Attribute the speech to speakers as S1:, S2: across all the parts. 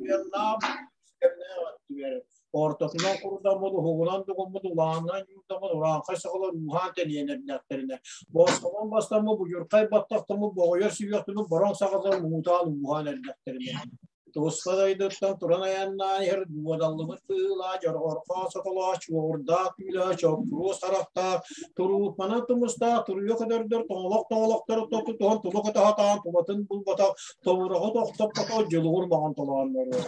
S1: Уйаннаах кэмнээх өттүгэр ортотунан курдаммыт, уһугунан дугуммут, улаанынан ньуурдаммыт урааҥхай сахалар ууһаан тэнийэн эрдэхтэринэ, босхолон бастаммыт, будьурхай баттахтаммыт, боҕойор сүһүөхтүммүт бороҥ сахалар муҥутаан ууһаан эрдэхтэринэ, туспа дойдуттан туран айаннаан иһэр дуодаллыбыт быһыылаах, дьорҕорхоо соколоох, чуоҕурдаах түүлээх, чоккуруос харахтаах, турууппанан тумустаах, туруйа көтөрдөр тоҥолох тоҥолохтору тутуһан тула көтө сатаан тулатын булбатах Тобураҕы тохтоппото дьулугур маҥан толоонноруо.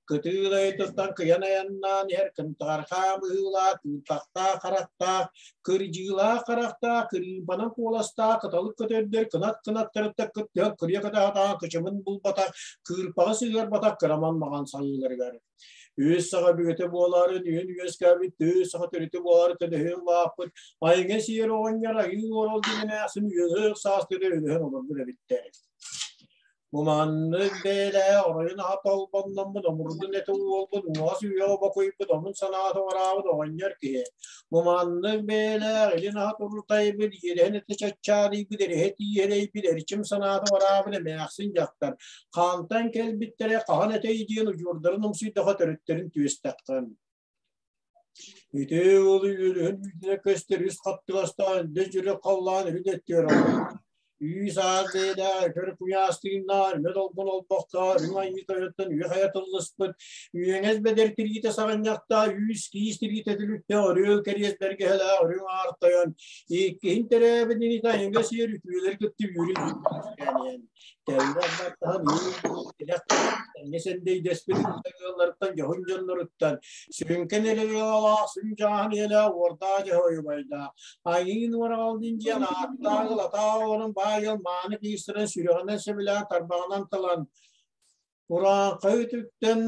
S1: Кытыы дойдуттан кыйан айаннаан иһэр кынтархаа быһыылаах, кыырпахтаах харахтаах, кырдьыылаах харахтаах, кырыымпанан куоластаах, кыталык көтөрдөр кынат кынаттарыттан кыттыһан кырыйа көтө сатаан кычымын булбатах, кыырпаҕы сыһыарбатах кыраман маҥан салыыларыгар. Үс саха бүгүтэ буоларын, үһүн үөскээбит тыы саха төрүтэ буолары төлөһүн улааппыт, айыҥа сиэр оҕонньор айыы орол диэн эмээхсин үөһүк саас төлө өлөһөн олорбут эбиттэр. Бу маннык бэйэлээх оройун аһа толбонноммут, омурдун этэ уолбут, уҥуоҕа сүһүөҕэ бокуйбут, омун санаата уҕараабыт оҕонньор киһи. Бу маннык бэйэлээх илин аһа туртайбыт, иэдэһин этэ чаччаарыйбыт, эрэһэ тииһэрэйбит, эрчим санаата уҕараабыт эмээхсин дьахтар. Хаантан кэлбиттэрэ хаһан этэй диэн удьуордарын умсуйдаха төрүттэрин түөстэххин. Ити ыалы үөлүһүн үүтүнэ көстөр үс хаттыгастаах өндө дьүрү халлаан үрүт өттүгэр олорор. Үүс аас бэйэлээх өтөр куйаас тыыннаах өрүмэ долгун олбохтоох үрүҥ айыы тойоттон үйэ хайа тыллыспыт үөҥэс бэдэр тириитэ саҕынньахтаах үүс киис тириитэ түлүктээх өрүөл кэриэс бэргэһэлээх үрүҥ аар тойон иккиһин төрөөбүт инитэ айыҥа сиэр үтүөлэр кытта үүрүн Тэллэх баттаһан тилэх тэҥҥэ сэндэйдэспит ыалларыттан дьоһун дьонноруттан сүҥкэн эрэлалаах сүн дьааһын ийэлээх уордаа дьоһойубайдаах айыын уораҕалдын диэн ааттаах ылатаах олорон баай ыал мааны киистэрин сүрэҕинэн сөбүлээн тарбаҕынан талан Урааҥхай үтүктэн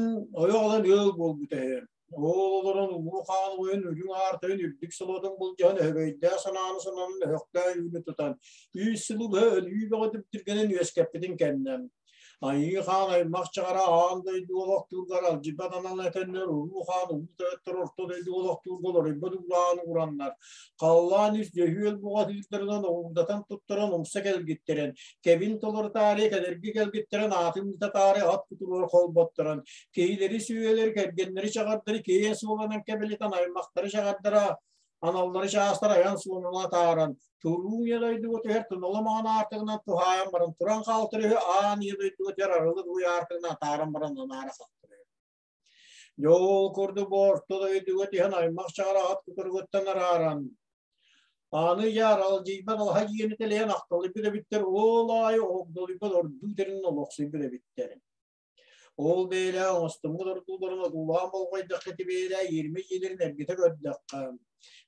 S1: ойох ылан ыал буолбута үһү. Ол олорон Улуу Хаан уйун үрүҥ аартыгын үрдүк солотун былдьаһан өһөгөйдөөх санааны сананан өһөхтөөн үүнү тутан, үс сылы быһа өлүү бөҕө түптүргэнин үөскэппитин кэннэ, Айыы Хаан аймах чаҕара аан дойду олохтуургар алдьыйбат анал этэннэр Улуу Хаан улуу тойоттор орто дойду олохтуурга олоруйбат угулаан угураннар, халлаан үс дьөһүөл буҕатыырдарынан оҕурдатан туттаран умса кэлгиттэрэн, кэбин толорутаары кэлэрги кэлгиттэрин аатын ыытатаары ат кутуругар холботторон, киһилэри сүөлэр, кэргэннэри чаҕардары киэҥ суоланан кэбилитэн аймахтары чаҕардара, аналлары чаастар айан суолунан атааран, туруу ийэ дойдуга түһэр тунула маҥан аартыгынан туһаайан баран туран хаалтар үһү аан ийэ дойдуга түһэр арылы дуй аартыгынан атааран баран анаара хаалтар үһү. Дьэ ол курдук бу орто дойдуга түһэн аймах чаҕара ат кутуругуттан арааран, аны дьэ аралдьыйбат алаһа дьиэни тэлэйэн ахталыйбыт эбиттэр, ол аайы огдолуйбат ордуу тэринэн олохсуйбут эбиттэр. Ол бэйэлээх оҥостуммут ордууларын одуулаан болҕойдоххо ити бэйэлээх иирмэ дьиэлэрин эргитэ көрдөххө,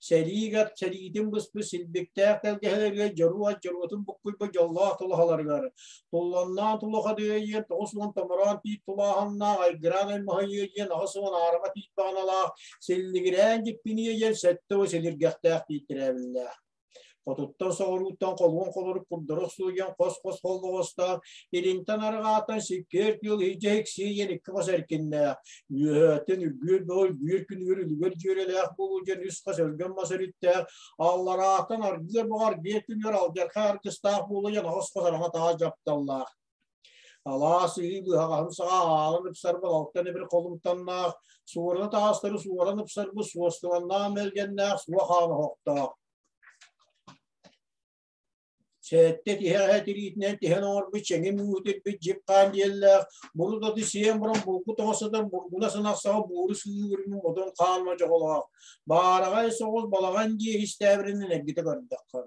S1: Сэриигэр сэриитин быспыт силбиктээх тэлгэһэлэригэр дьоруо дьоруотун буккуйбут дьоллоох тулаһаларыгар тулланнаан тулахадыйа диэн 90 томороон тиит тулааһыннаах айгыраан аймаһыйыа диэн 80 аарыма тиит баҕаналаах силлигирээн дьиппиниэ диэн сэттэ силиргэхтээх тииттэрээбиллээх. Хотуттан соҕурууттан холуон холорук курдары охсуйан хос-хос холлоҕостоох, илинтэн арҕааттан сиккиэр тыал иһдьэ иксиийэн икки хос эркиннээх, үөһээттэн үргүөр бөҕө үргүөр күнүгэр үлүгэр дьүөрэлээх буолуу диэн үс хос өлгөм мас өрүттээх, алларааттан аргыар бөҕө аргыар күнүгэр алдьархай аргыстаах буолуу диэн аҕыс хос араҥа таас дьапталлаах. Алаас ыы быһаҕаһын саҕа аалан ыпсарбыт алтан эбир холумтаннаах, суорана таастары суоран ыпсарбыт суостубаннаах мэлгэннээх суох аан оһохтоох. Сэттэ тиһэҕэ тириитинэн тиһэн оҥорбут чэҥин үүтүрбүт дьип хаан диэллээх, бурут оту сиэн баран булгу тоҕо сытар бургуна сынахсаҕа бууру сыыгырын модун хаан модьоҕолоох, баараҕай соҕус балаҕан дьиэ истээбиринэн эргитэ көрдөххө.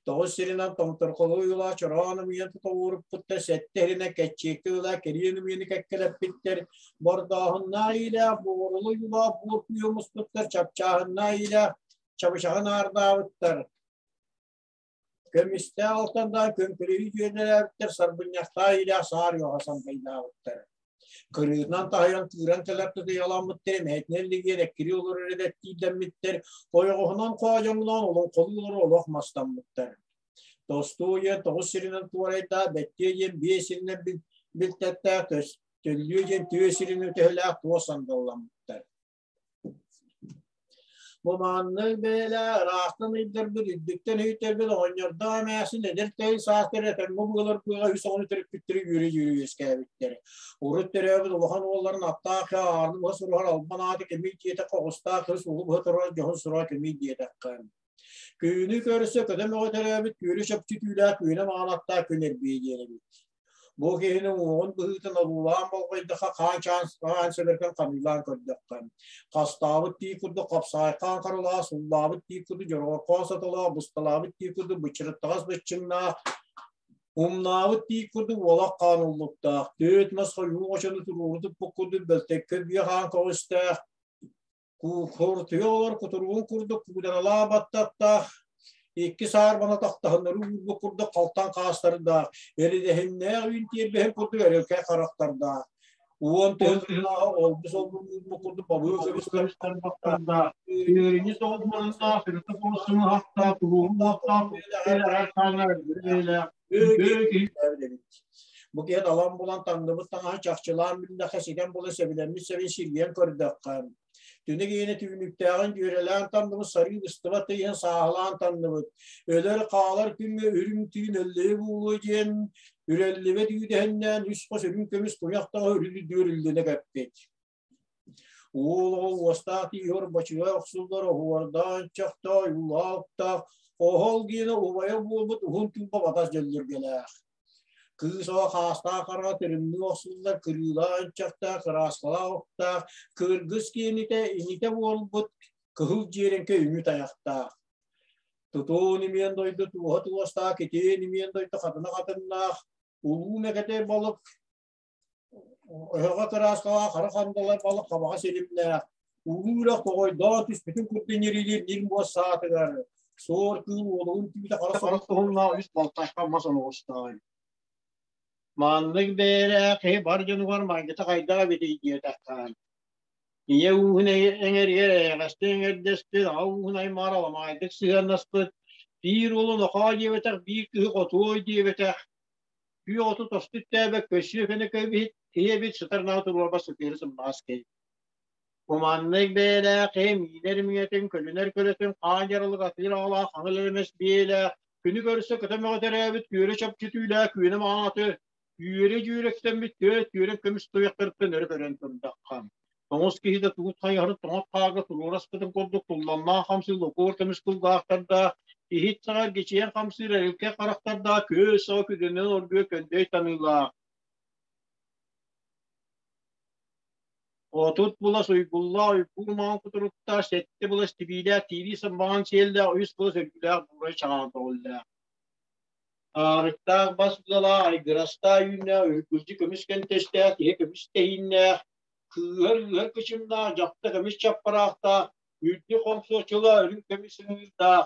S1: Тоҕус сиринэн томторхолуу ыла чороон ымыйан тута ууруппуттар, сэттэ сиринэн кэччиэккэ ыла кэриэн ымыйаны кэккэлэппиттэр, бордооһуннаах иилээх буорулу уйулаах буор күүһү муспуттар, чапчааһыннаах иилээх чабычаҕы наардаабыттар, көмүстээх алтандаах көҥкөлөйү түөдэлээбиттэр, сарбынньахтаах иилээх саар уоҕа сампайдаабыттар. Кырыытынан таһыйан тыыран кэлэр тытыйаламмыттар, эмэһэтинэн лигиэн эккирии олорор эдэттиирдэммиттэр, ойоҕоһунан хоодьоҥноон олоҥхолуу олорор олох мастаммыттар. Тостуу диэн тоҕус сиринэн туорайдаах, бэттиэ диэн биэс сиринэн билтэттээх, төллүө диэн түө сирин өтөһөлөөх туос сандалламмыттар. Бу маннык бэйэлээх ыраахтан ыйдарбыт, үрдүктэн өйтөрбүт оҕонньордоох эмээхсин эдэр тэйил саастара этэҥҥэ буолар быаҕа үс оҕону төрөппүттэрэ үөрэ-дьүөрэ үөскээбиттэр. Урут төрөөбүт улахан уолларын аттаах аарын быһа суруһар албан ааты кимий диэтэххэ оҕустаах кыыс улу быһа турар дьоһун сураҕа кимий диэтэххэ. Күнү көрсө көтө мөҕө төрөөбүт күөлү чопчу түүлээх күөнэ маҕан аттаах күн эрбиэ диэн эбит. Бу киһини уҥуоҕун быһыытын одуулаан болҕойдоххо хаан чаан хаан сэбэргэн ханыылаан көрдөххө, хастаабыт тии курдук хапсаайхаан харалаах, суллаабыт тии курдук дьорҕорхоон саталаах, бысталаабыт тии курдук быччырыттаҕас быччыҥнаах, умнаабыт тии курдук уолах хаан уллуктаах, түөт мас хойуу оҥочону туруору туппут курдук бөлтөккө биэ хаан көҕүстээх, Куртуйа олор кутуругун курдук куударалаах баттахтаах, икки саарбаны тахтаһыннары уурбут курдук халтаҥ хаастардаах, эридэһиннээх үүн тиэрбэһин курдук эрэлкэй харахтардаах, уон тыһыынчалааҕы олбу-солбу уурбут курдук бабыы көмүс
S2: тарбахтардаах, үөрүнү соҕурбарыннаах, сырыта соҕус сымыһахтаах, туруору уохтаах,
S1: Бу киһи талан булан таҥныбыт таҥаһы чахчылаан биллэххэ, ситэн була сэбилэммит сэбин сирийэн көрдөххө, түнэ киһини түүнүктээҕин дьүөрэлээн танныбыт, сарыы быстыбат тыйыһын сааһылаан танныбыт, өлөр хаалар күҥҥэ үрүҥ түүн өллөйө буолуо диэн үрэллибэт үүдэһиннээн үс хос үрүҥ көмүс куйах таҥаһы үрүлү үрүллүнэ кэппит. Уол оҕо уостаах тииһэр бочуга охсуллар оһуордаан чохтоо ойуулаах оһол диэни убайа буолбут уһун тыымпа батас дьөллүргэлээх. Кыыс оҕо хаастаах хараҕа тырымныы охсуллар кырыылаах ынчахтаах, кырааскалаах охтоох, кыргыс киэнитэ инитэ буолбут кыһыл дьиэрэҥкэ үҥүү тайахтаах. Тутуун имиэн дойду туоһа туостаах, китиэн имиэн дойду хатына хатыннаах, улуу мэкэтэй балык Оһоҕо кырааскалаах хара хандалай балык хабаҕа силимнээх, улуу үрэх тоҕойдоон түспүтүн курдук ньирилиир ньир муос саатыгар, суор кыыл уолугун түүтэ хара
S2: Хара туһуннаах үс балтайха мас оноҕостоой. Маннык бэйэлээх киһи бар дьонугар майгыта хайдах эбитий диэтэххэ, ийэ ууһун эҥэригэр эйэҕэстик эҥэрдэспит, аҕа ууһун аймаҕар аламаҕайдык сыһыаннаспыт, биир уолу нохоо диэбэтэх, биир кыыһы хотуой диэбэтэх, Күөх оту тосту үктээбэт, көссүө көнө кэбиһит, киһи эбит сытар наа туруорба сытыары сымнаҕас киһи. Куманнык бэйэлээх киһи миинэр миҥэтин, көлүнэр көлөтүн, хаан дьаралык атыыр аҕалаах хаҥыл элэмэс биэлээх, күнү көрсө кыта мөҕө төрөөбүт күөрэ чопчу түүлээх күөнэ маҕан аты, үөрэ-дьүөрэктэммит түөрт түөрэн көмүс туйахтарыттан өрө көрөн турдахха, тоҥус киһитэ тугут хайыһары тоҥот хаарга туруораспытын курдук тулланнаах хамсыы локуор көмүс кулгаахтардаах, иһит саҕар кичийэн хамсыыр эрилкэй харахтардаах күөл саҕа күдэнэн оргуйа көндөй таныылаах, 30 былас уйгуллаах уйгур маҥан кутуруктаах, сэттэ былас тибиилээх тиирии самбаҕан сиэллээх, үс былас өлгүлээх буурай чаҕаан көҕүллээх. Аарыктаах бас быалаах, айгырастаах үүннээх, үргүлдьү көмүс көнтөстөөх, киһи көмүс тэһииннээх, кыыһар ыыһар кычымнаах, дьахта көмүс чаппараахтаах, үрдүк хоҥсуоччулаах, үрүҥ көмүс ыҥыырдаах,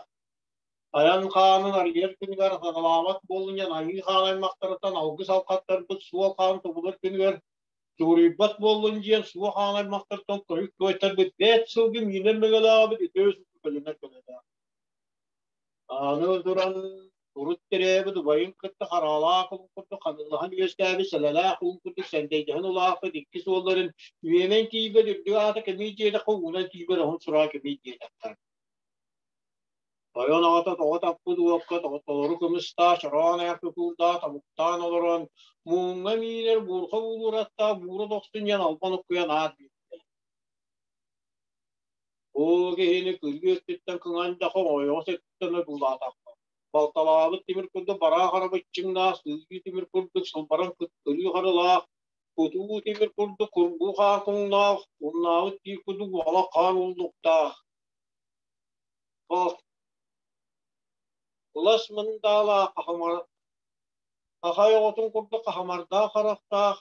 S2: айан хаанын арыйар күнүгэр саҕалаабат буолунньан айыы хаан аймахтарыттан алгыс алхаттарбыт суол хаан тобулар күнүгэр туруйбат буоллун диэн суо хаан аймахтартан тойук туойтарбыт бэт сылгы миинэр мөҥөлөөҕүбүт үтүө сылгы көлүнэр көлөлөөх. Аны туран урут төрөөбүт убайын кытта хараалаах уһун курдук ханыылаһан үөскээбит сэлэлээх уһун курдук сэндэйдэһэн улааппыт икки суолларын үөмэн тиийбэт үрдүк аата кэмий диэтэххэ уунан тиийбэт оһун сураҕа кэмий диэтэххэ. Тойон аҕата тоҕо таппыт уокка толору кымыстаах чороон айах тутуурдаах тобуктаан олорон мууҥҥа миинэр буурҕа уулуураттаах буура дохсун диэн албан уккуйан аат биэрдэ. Бу киһини күлүү өттүттэн кыҥан да хоҥойоҕос өттүттэн одуулаатахха, балталаабыт тимир курдук бараа хара быччыҥнаах, сыыйыы тимир курдук сылбаран кыттырыы харылаах, кутуу тимир курдук курбуу хаан куҥнаах, умнаабыт тиир курдук уола хаан уллуктаах. Кылас мындаалаах хахай оҕотун курдук хаһамардаах харахтаах,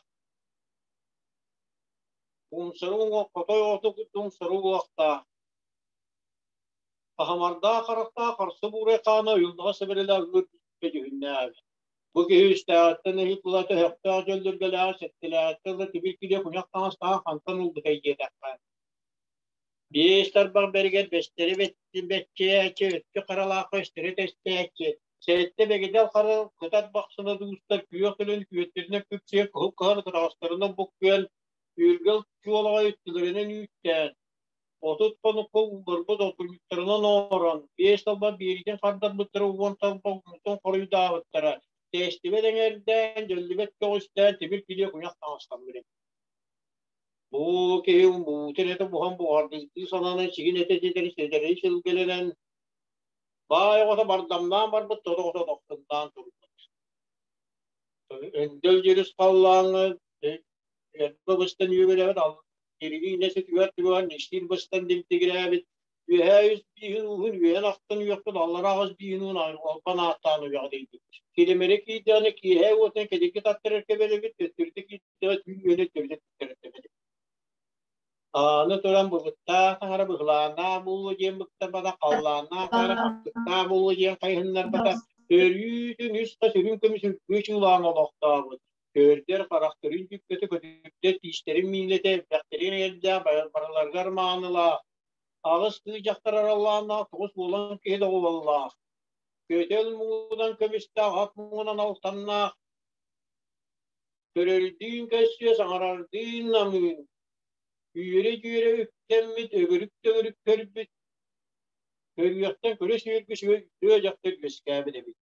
S2: Умсары уҥуох хотой оҕото курдук умсары уҥуохтаах, хаһамардаах харахтаах харса буурай хаана уйуллаҕа сэбэрэлээх ыар бүппэ дьүһүннээх эбит. Бу киһи үстээҕиттэн эһит була төһөхтөөх дьөллүргэлээҕи сэттэлээҕиттэн ыла тимир килиэ куйах таҥастаах хантан ылбытай диэтэххэ. Биэс тарбах бэригэр бэстэри бэччээччи, өттү харалаахха өстөрү тэстээччи, сэттэ бэгидэл хара кытат бахсына дуустар күөх төлөн күөттэринэн күпсүйэн кыһыл кыһар кытаҕастарынан буккуйан, үргэл чуолаҕай өттүлэринэн үүттээн. 30 хонукка уулларбыт олгуйуктарынан оҥорон, 5 талба биэриитин хардарбыттара 10 талба уунтан хоруйдаабыттара, тэстибэт эҥэрдээн, дьөллүбэт көҕүстээн тимир килиэ куйах таҥастаммыт эбит. Бу киһи буутун этэ буһан буҕардыытыы санаанан сигин этэ ситэри ситэри силгэлэнэн, баай оҕото бардамнаан барбыт, тото оҕото дохсуннаан турбут. Өндөл дьүрүс халлааҥҥа эргэ быстан үөгүлээбит, кирилии иннэси түгэр-түгэҕэр ничтиир быстан димтигирээбит, үөһээ үс бииһин ууһун үөһэн ахтан үөхпүт, аллараа аҕыс бииһин уун албан ааттаан үөҕэ диэбит. Килимэри киирдэҕинэ киэһээ уотун кэдирги таттарар кэбэлэбит, төттөрүтэ киирдэҕэ түүн үөнэ төбөтө туттарар кэбэлэбит. Аны туран былыттаах таҥара быһылааннаах буолуо диэн быктарбата, халлааннаах таҥара хаттыктаах буолуо диэн хайыһыннарбата, өрүүтүн үс хас үрүҥ көмүс үргүө чуулаан олохтообут. Көөрдөр харахтарын дьүккэтэ көтүрдэ, тиистэрин миилэтэ, элбэхтэрин эйэрдээх, барыларыгар маанылаах, аҕыс тыы дьахтар араллааннаах, тоҕус буолан киһи доҕуһуоллаах, көтөл муҥунан көмүстээх, ат муҥунан алтаннаах, көрөрдүүн көссүө, саҥарардыын намыын, үөрэ-дьүөрэ үктэммит, өгүрүк-төгүрүк көрбүт, көрүөхтэн көрө сүөргү үтүө дьахтар үөскээбит эбит.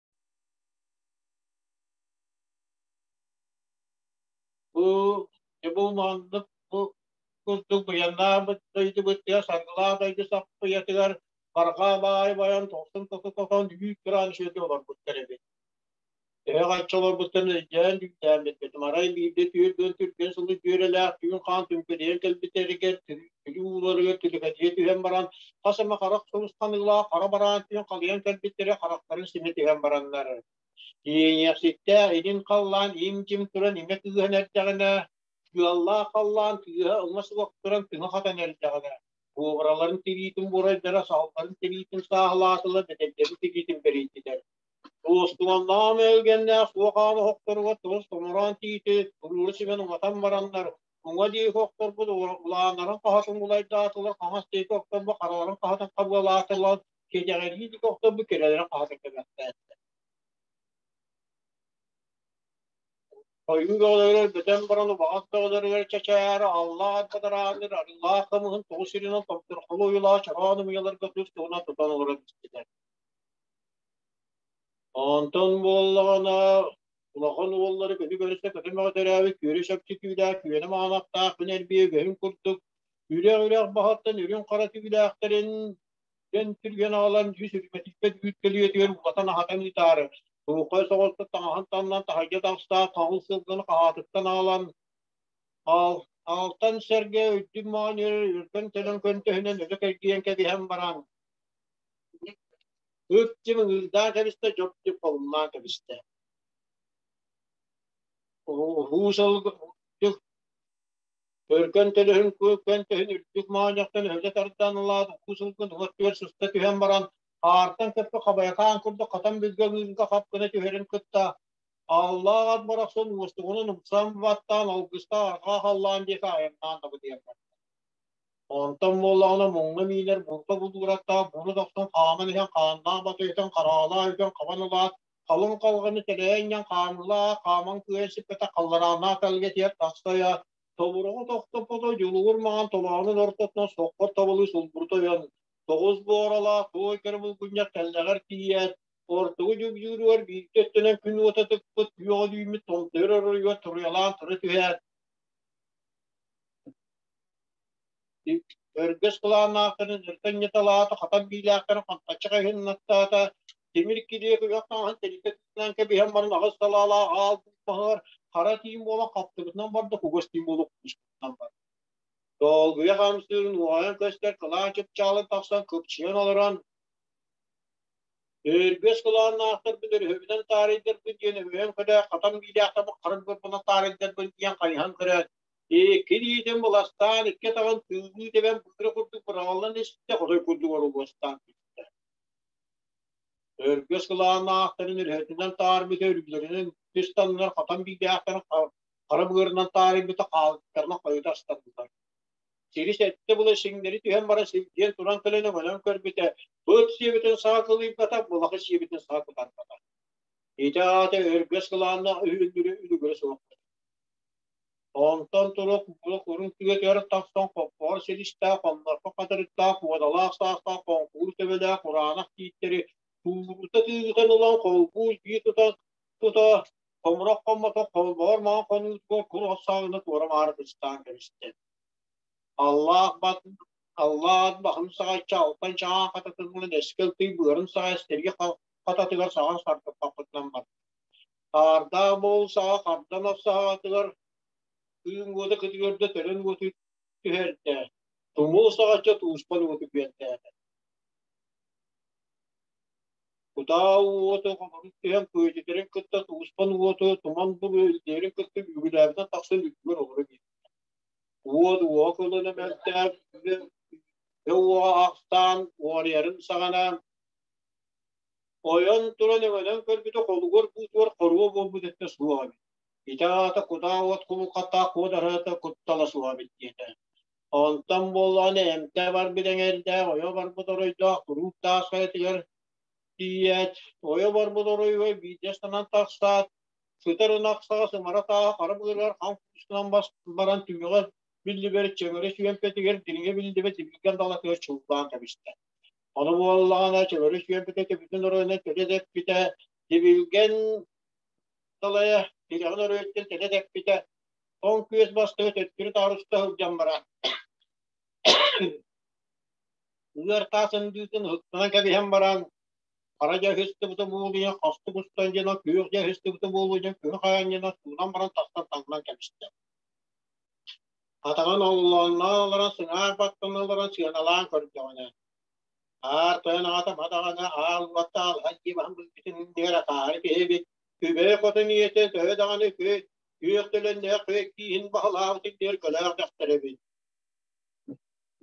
S2: Бу бу маннык бу курдук быйаннаабыт дойдубутугар саргылаах дойду саппыйатыгар барҕаа баай байан тохсун тотон үүт кыраан үчүгэйдик олорбуттар эбит. Төһө хачча олорбуттарын өйдөөн дьүүллээн бүппүтүм. Арай биирдэ 40 түргэн сылы дьүөрэлээх түүн хаан түҥкэлийэн кэлбиттэригэр түлүү ууларыгар түлүкэтийэ түһэн баран, хас эмэ харах сулус ханыылаах хара бараан түүн халыйан кэлбиттэрэ харахтарын симэ түһэн бараннар. Иэйиэхситтээх илин халлаан им-дьим туран имэ кыыһан эрдэҕинэ, тыаллаах халлаан тыаһа уҥа суох туран тыҥа хатан эрдэҕинэ, буобураларын тириитин бурайдара саалларын тириитин сааһылаатылар, бэдэрдэрин тириитин бэрийдилэр. Туостуганнаах мэлгэннээх суох аан оһохторугар туос томороон тиити туруору симэн уматан бараннар, уҥа диэки охторбут улааннарын хаһатын улайдаатылар, хаҥас диэки охторбут хараларын хаһатын хабыалаатылар, кэтэҕэрии диэки охторбут кирэлэрин хаһатын кэбэхтээтилэр. Хойуу бөҕөлөрүгэр бүтэн баран убаҕас бөҕөлөрүгэр чэчээри аллаах бадараанныр арыылаах хымыһын тоҕус сиринэн томторхолу уйулаах чороон ымыйаларга тус туһунан тутан олорон истилэр. Онтон буоллаҕына улахан уоллары көтү көрүстэ көтүмэҕэ төрөөбүт күөрэ чопчу түүлээх күөнэ маҕанахтаах күн эрбиэ үгэһин курдук үрэх-үрэх баһыттан үрүҥ хара түүлээхтэрин дьон түргэн аҕалан үс үрбэтийбэт үүт көлүйэтигэр уулатан аһатан ыытаары тууххай соҕустук таҥаһын таҥнан таһырдьа тахсаат хаҥыл сылгыны хаһаатыттан аҕалан алтан сэргэ үрдүк маҕан үргэн төлөн көнтөһүнэн өлө кэргийэн кэбиһэн баран Ыт-дьим ыҥыырдаан кэбистэ, дьоп-дьип холумнаан кэбистэ. Уһуу сылгы Өркөн төлөһүн көнтөһүн үрдүк моонньохтон өһүлэ тардан ылаат, уу сылгын уҥа өттүгэр сыста түһэн баран, хаартан көппө хабайакаан курдук хатан бүлгэ ыҥыырга хап гына түһэрин кытта, Ааллаах ат барахсан уостугунан умсан баттаан алгыстаах арҕаа халлаан диэки айаннаан дабыдыйан барда. Онтон буоллаҕына муҥна миинэр булка булуураттаах буну тохтон хааман иһэн хааннаах батыйтан хараалаах үтэн хабан ылаат, халыҥ халҕаны тэлэйэн хаамыылаах хааман кыайан сиппэтэх халларааннаах тэлгэтигэр тахса тобуругу тохтоппото дьулуур маҥан толоонун ортотунан соххор табылыы сулбурута ойон тоҕус буоралаах туой кэрэ булгунньах тэллэҕэр тиийээт ортогу дьугдьууругар биирдэ өттүнэн күн уота тыкпыт күөҕэ үүммүт томтойор оройугар туруйалаан тура түһээт Өргөс кылааннаахтарын өртөн ньыталаата, хатан биилээхтэрин хантаччы хайыһыннаттаата, тимир килиэ күөх таҥаһын тэлитэ тыынан кэбиһэн баран аҕыс салаалаах аал маһыгар хара тииҥ буолан хаптыбытынан барда, кугас тииҥ буолан кууспутунан барда. Долгуйа хамсыырын уоһайан көстөр кылаан чыпчаалын тахсан кыпчыйан олорон Өргөс кылааннаахтарбын өрүһүбүнэн таарыйдарбын диэн өһүөн көрө, хатан биилээхтэрбин харын бырбынан таарыйдарбын диэн хайыһан көрөөт, икки илиитин быластаан, икки атаҕын тыылыы тэбэн быыра курдук быраҕыллан истэ, хотой курдук орулуостаан түстэ. Өргөс кылааннаахтарын өрүһүтүнэн таарбыта, өрүллэринэн түс таннар хатан биилээхтэрин хара быарынан таарыйбыта, хаалыктарынан хойута астарбыта. Сири сэттэ була сиҥнэри түһэн баран сирдиэн туран кэлэн өҥөнөн көрбүтэ, быт сиэбитин саа кылыйбата, былахы сиэбитин саа кытарбата. Ити аата өргөс кылааннаах үһү үлүгүрэ суох. Онтон турук булук үрүҥ түгэтигэр тахсан хоппоҕор силистээх, хоннорхо хатырыктаах, куодалаах саастаах, хоҥкуур төбөлөөх кураанах тииттэри туурута тыытан ылан холбуу илии тутан тута хомурах хоммотох холбоҕор маҥан хонуутугар кур охсоонуна туора-маары кыстаан кэбистэ. Аллаах бат Аллаах баһын саҕайчы алтан чаҕаан хататыллан эскэл тый быарын саҕа эстэргэ хататыгар саҕан саргыппаппытынан барда. Хаардаах буол саҕа хардан саҕатыгар кыым уота кытыгырда төлөн уоту түһэрдэ, тумул саҕачча тууспан уоту күөнтээтэ. Кутаа уоту холорук түһэн күөдьүтэрин кытта тууспан уоту туман буруо илдьэрин кытта үгүлээбитэ тахсан үрдүгэр олоро биэрдэ. Уот уоҕа кылына мөлтөөн, уоҕа ахсаан уҕарыйарын саҕана Ойон туран өҥөнөн көрбүтэ холугар буутугар хоруо буолбут өттө суох эбит. Ити аата кутаа уот кумулхаттаах куот аһыата куттала суох эбит диэтэ. Онтон буоллаҕына эмтэ барбыт эҥэрдээх, ойо барбыт оройдоох куруук таас хайатыгар тиийээт, ойо барбыт оройугар биирдэ ыстанан тахсаат, сытар ынах саҕа сымара тааһа хара быарыгар хам куустунан баран түгэҕэ биллибэт чөҥөрө сүөмпэтигэр дириҥэ биллибэт ибилгэн далатыгар чуллаан кэбистэ. Ону буоллаҕына чөҥөрө сүөмпэтэ төбөтүн оройунан төлө тэппитэ, Дибилгэн далайа тирэҕин оройуттан төлө тэппитэ, тоҥ күөс бастыга төттөрү таарыста сылдьан баран ыар таас ындыытын ыһыктынан кэбиһэн баран хара дьаһыстыбыта буолуйан хастык устан диэн күөх дьаһыстыбыта буолуйан күнү хайан диэн суунан баран тахсан таҥнан кэбистэ. Атаҕын оллоонноон олорон сыҥаах баттана олорон сыаналаан көрдөҕүнэ, аар тойон аҕата мадаҕана аал уотта алҕас дии баһын билбитин иннигэр акаары киһи эбит, Күбэй хотун ийэтэ төһө даҕаны күөх төлөннөөх күөх кииһин баһылаабыт иннигэр көлөөх дьахтар эбит.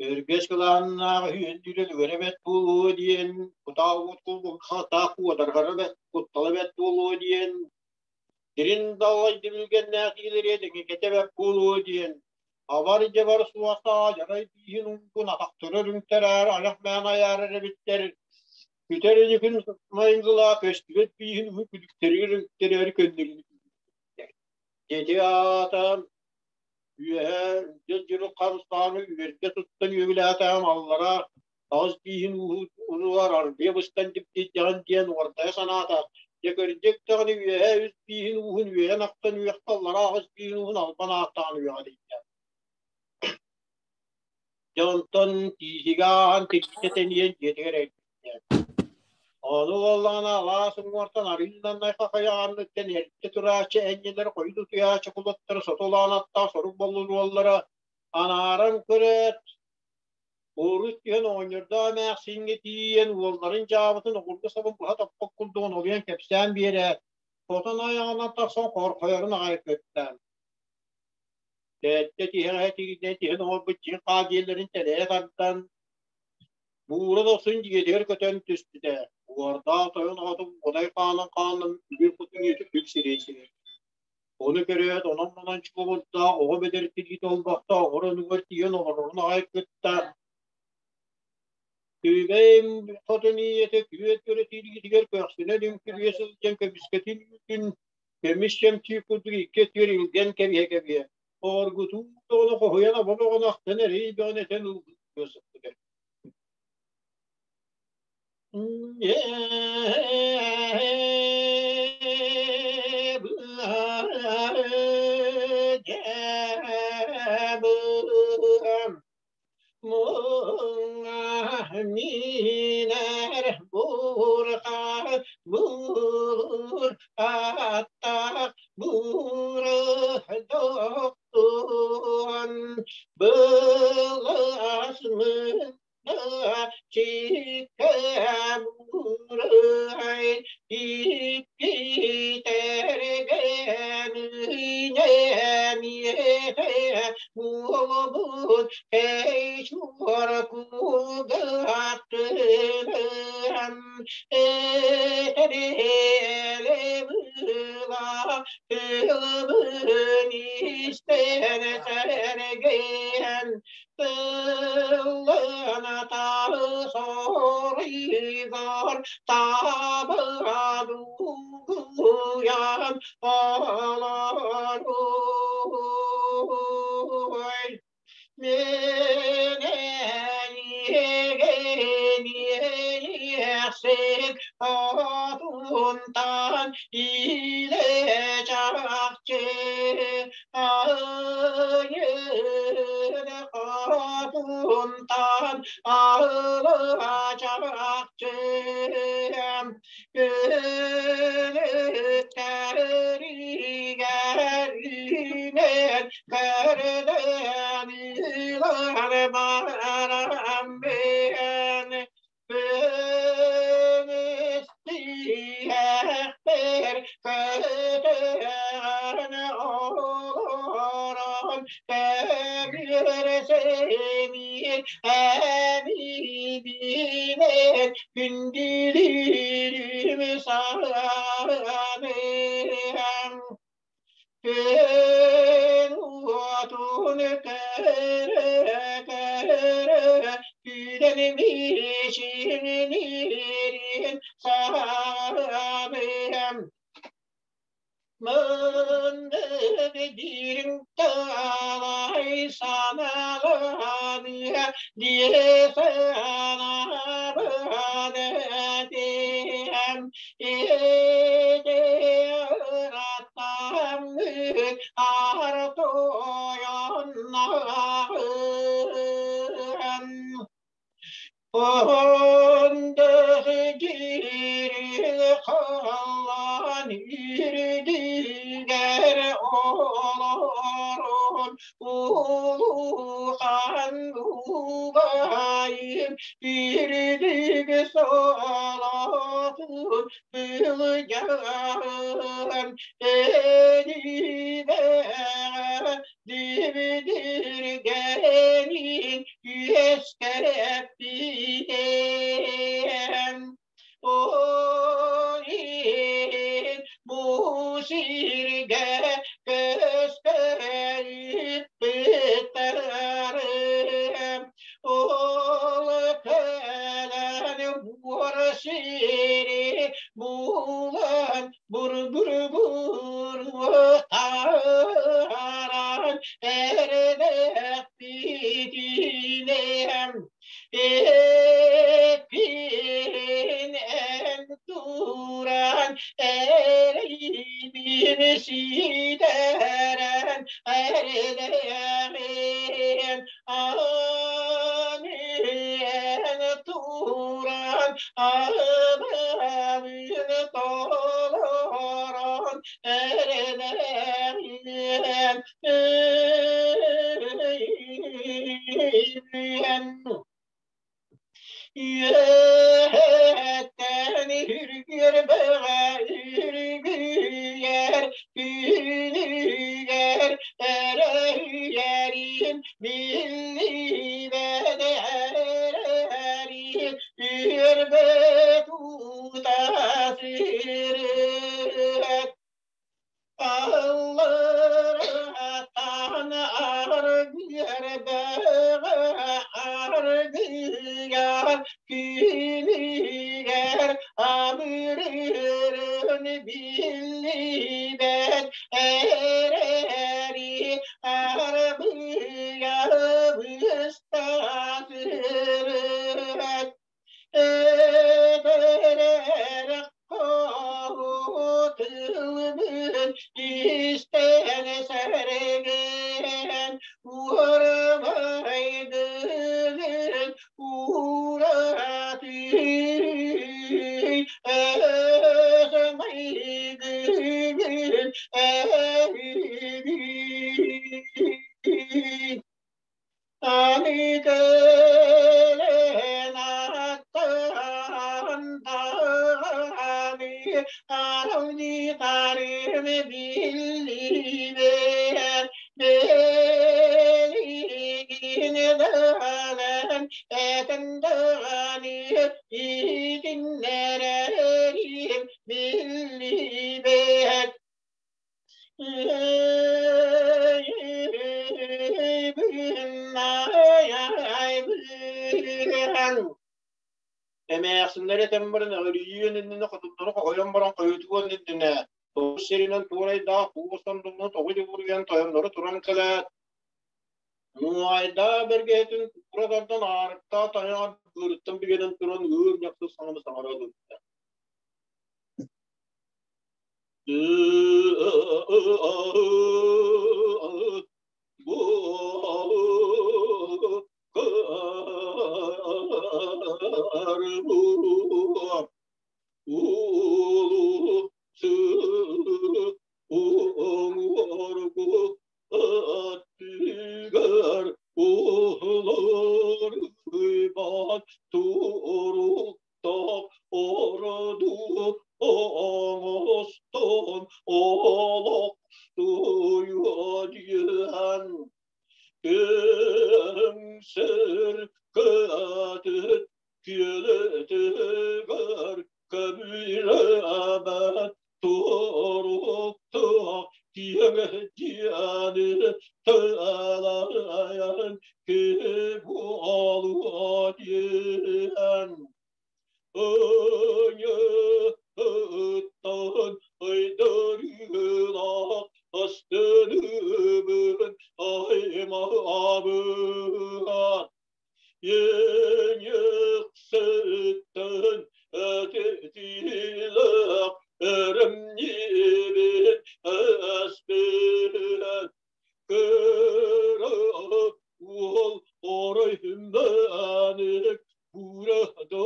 S2: Өргөс кылааннаах үһүөндүүрэ үгэрэ бэрт буолуо диэн, кутаа уот кулгулхатаах куодарҕара бэрт, куттала бэрт буолуо диэн, Дирин далай дибилгэннээх иилэриэ дэҥикэтэ бэрт буолуо диэн, абар-дьабар суохтааҕа дьарай бииһин уҥкун атахтара үрүҥтэрээр айах мээн айаарар эбиттэр, күтэр иликин майгылаах көстүбэт бииһин уһун күлүктэригэр үҥтэрээри көннөрүнү Дьэти аата үөһэ дьыл-дьылы харыстааны үөрдэ туттан үөгүлээтэҕим аллара аҕыс бииһин ууһугар арбыйа быстан дибдийдэҕин диэн уордайа санаата. Дьэ кырдьык даҕаны үөһэ үс бииһин ууһун үөһэн ахтан үөхтэ аллара аҕыс бииһин ууһун албан ааттаан үөҕэлийдэ. Дьэ онтон тииһигэ ааһан тиргитэ тэнийэн дьиэтигэр эргийдэ. Ону буоллаҕына алаас уҥуортан арыылланнай хахайаҕанныттан эрдэ турааччы энньэлэр хойут утуйааччы кулаттара сотулаан аттаах сорук боллуруоллара анааран көрөөт Уурус түһэн оҕонньордоох эмээхсиҥҥэ тиийэн уолларын дьаабытын оҕургу сабын быһа топпот курдугун олуйан кэпсээн биэрээт, хотон айаҕынан тахсан хорхойорун аҕай көттө. Тэттэ тиһэҕэ тигинэ тиһэн оҥорбут дьиҥ хаа диэллэрин тэлэйэ тардан, буура дохсун дьиэтигэр көтөн түспүтэ. Уордаах тойон оҕотун уодай хаанын хаанын үгүр кутун ийэтэ күл сирэй сирэй. Ону көрөөт, онон-манан чугуурдаах оҕо бэдэр тириитэ олбохтоох оронугар тиийэн олорорун аҕай кытта Күбэйим хотун ийэтэ күөт көрө тириитигэр көхсүнэн үҥкүрүйэ сылдьан көмүскэтин үүтүн көмүс чөмчүүк курдук икки өттүгэр илгэн кэбиһэ-кэбиһэ, оҕоргутуу оҕону хоһуйан обон оҕону ахтан эрэй бөҕөнү этэн ылбыт сыппыта. Отунтан илэ чахчы Отунтан ала чахчы Күлүктэригэр үүнэн көрдөн ылар баран бэйэн Көмүстиэхпэр көтөҕөн олорон көмүрсэмиир әмибинэн күндүлүүрүм саҕаныам Күн уотун көрө-көрө күүдэн мичиҥниирин саҕаныам Мындык дириҥ талай санааланыа дии санаабын этиэм ити ыраттаммыт аар тойонноҕун Ондох дьири халлаан үрдүгэр олорон улухан убайым үрдүк солотун былдьаан эдибэҕэ Дибидиргэнин үөскэппитим. Ол иһин бу сиргэ көстөрүппүттэрим. Ол кэлэн буор сири булан бур-бур-бур таһааран эрдэхпитинэм эппин эн туран эрэйбин ситэрэн эрдэҕин аны эн туран аҕабын толорон эрэнэҕин Үөһэттэн үргүөр бөҕө үргүйэр күнүгэр эрэ үйэрин биллибэт эрэрин үөрбэт уута сырыт Аллараттан аргыар бөҕө аргыар күнүгэр абырырын биллибэт эрэри арбыйа быста сырыт Этэрэр тылбын истэн сэргэн уорбайдыгын уратый эсмайгыгын эһиги Аны кэлэн аттан даҕаны аралдьытарым биллибэт билигин даҕаны этэн даҕаны иһитиннэрэрим биллибэт Эмээхсиннэр этэн баран өҕүрүйүөн иннинэ хотуттары хоһуйан баран хойутуон иннинэ тоҕус сиринэн туорайдаах куус сандалыны тоҕу дьулуруйан тойоннору туран кэлээт. Нуайдаа бэргэһэтин тура тардан аарыктаах тайаҕар быарыттан бигэнэн туран ыыр ньахсы саҥаны саҥара ылбыта. Аттыгар уһулар уйбаан туруктаах ороду оҥостон олохсуйа диэн Кэҥсэр кыатын күөлэтигэр көбүрээбэт туруктаах киэҥ дьиэни тыалайан киһи буолуо диэн Ыйыттан ыйдарыылаах астыныбын аймаабыт. Иэйиэхситтэн этитиилээх эрэмньибин эспит. Кыра уол орой мэник буура да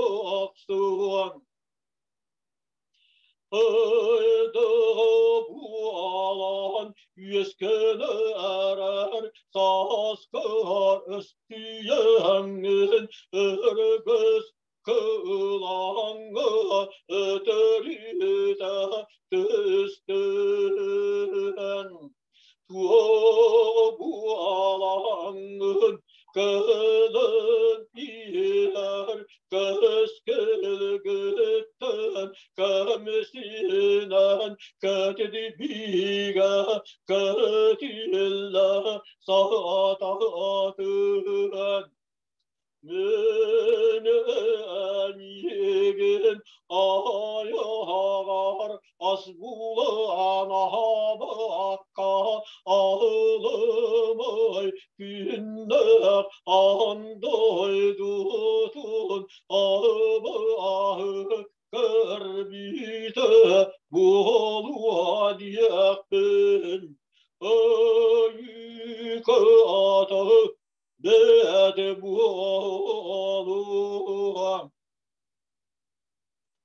S2: Буолан үөскэн эрэр сааскар өстүйэҥҥин өргөс кылаҥҥа өтөрүтэ түстүн. Туо буолаҥҥын кэлэн иһэр көскөлгүттэн көмүсүнэн көтүдүбүүгэ көтүллэ саатаатын. Мин эйигин айаҕар ас булан аһаабакка аһылымай күннээх аан дойдутун аһы көрбүтэ буолуо диэхпин Өйүкө бэйэтэ буолуо.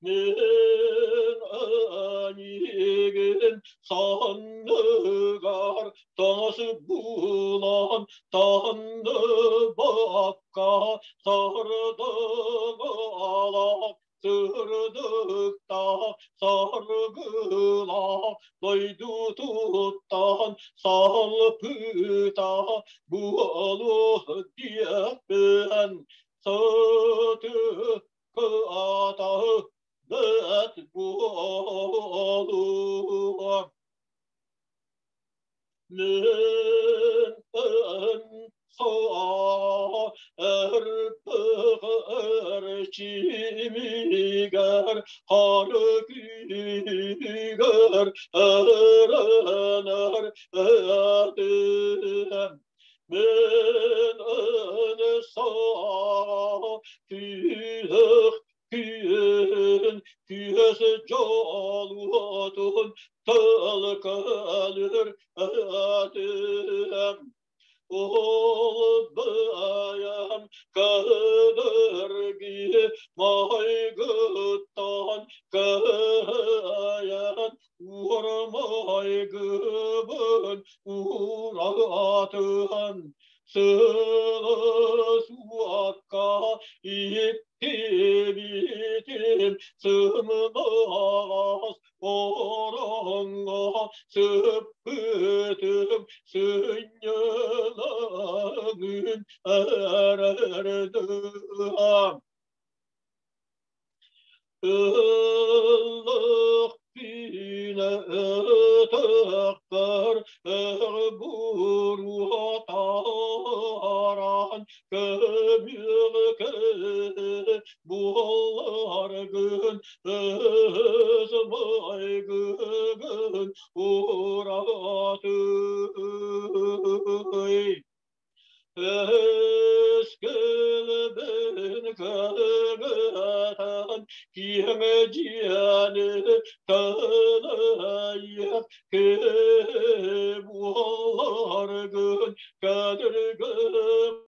S2: Мин эйигин санныгар тас булан танныбакка сардыгалаах сырдыктаах саргылаах дойдутуттан салпыта буолуо диэхпин сытыката бэт буолуо. Мин эрчимигэр хары күүгэр эрэнэр этим. Мин саа күүх күн күөс дьолуотун тылкалыр этим. Ол бэйэм кыдырги майгыттан кыайан уормайгыбын уратыан сылы суакка иттибитим сымнаҕас ороҥҥо сыппытым сынньалаҥын эрэрдыам. Ыллык пине ытыктар буруотаран көмүлкө буоларгын өз майгыгын ураты. Кыҥатан киэҥ дьиэни талайах.